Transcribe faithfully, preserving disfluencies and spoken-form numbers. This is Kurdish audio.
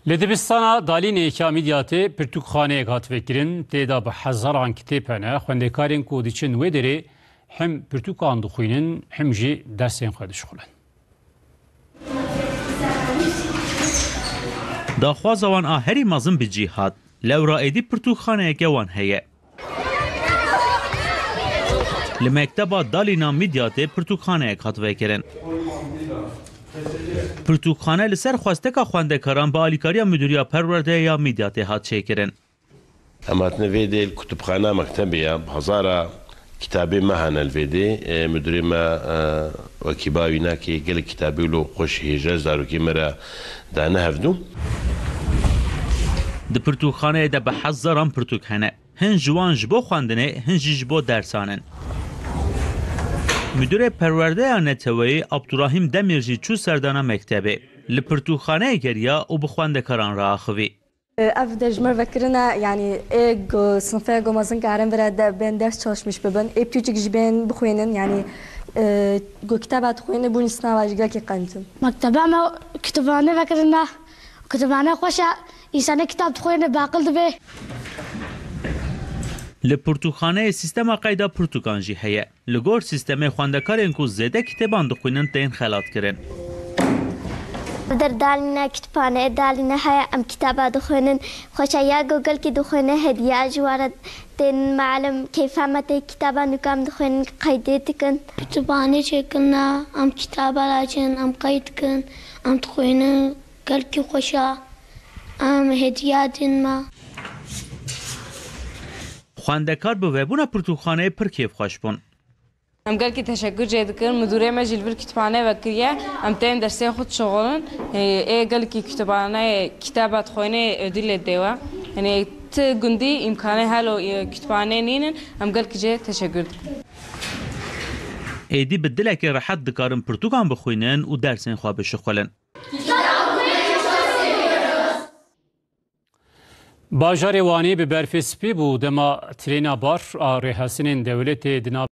Li dibistana Dalînê ya Midyatê pirtûkxaneyek hat vekirin. Tê de bi hezaran kitêb hene. Xwendekarên ku diçin wê derê him pirtûkan dixwînin, him jî dersên xwe dişixulin. Daxwaza wan a herî mezin bi cî hat. Lewra êdî pirtûkxaneyeke wan heye. Li mekteba Dalîna Midyatê pirtûkxaneyek hat vekirin. Pirtûkxane li ser xwesteka xwendekaran bi alîkariya Midûriya Perwerdeya ya Midyatê hat çêkirin. Em hatine vê dê li kutubxana mektebê ya, bi hezara kitabê me hene li vê dê. E, müdürê me, e, wekî bavî nake, gelek kitabê wilo xweş hêje ji zarokê me re dane hevdû. Di pirtûkxaneyê de bi hezaran pirtûk hene. Hin ji wan ji bo xwendinê, hin jî ji bo dersan in. Müdürê Perwerdeya Neteweyê Abdurahîm Demîr jî çû serdana mektebê. Li pirtûkxaneyê geriya û bi xwendekaran re axivî. Ev de ji me vekirine, yanî ê go sinfê go mezin karin vire de bên ders çalışmış bibin. Ê piçûçik ji bên bixwînin, yanî, e, go kitaba dixwînin, bûn sinawa ji gelkî qenc in. Mekteba me kitubane vekirine, kitubane xweş e, însanê kitab dixwîne, bi aqil dibe. Li pirtûkxaneyê sîstema qeyda pirtûkan jî heye. Li gor sîstemê xwendekarên ku zêde kitêban dixwînin tên xelatkirin. Der dalîne kütüphane, dalîne heye em kitaba dixwînin. Xweşe ya ku gelkî dixwîne hediya ji wan re tên, melim keyfa me tê kitaba nûka em dixwînin qeydê dikin. Kütüphane çêkirine em kitaba laçin, em qeyd dikin, em dixwînin gelkî xweşe, em hediya din me. Xwendekar bi vebûna pirtûkxaneyê pir kêfxweş bûn. Em gelkî teşekkür jê dikin. Midûrê me jî li vir kütüphane vekiriye. Em tên dersê xwe dişixulin. Ê, ê gelkî kütüphaneyê kitaba dixwînê ödül lê dê we. Yanî ti gundî îmkanê helo, ê, kütüphane nînin. Em gelkî jê teşekkür dikin. Êdî bi dilekê rehet dikarin pirtûkan bixwînin û dersên xwe bişixulin. Bajarê Wanê bi berfê spî bû dema trêna bar a rêhesinên dewletê di nav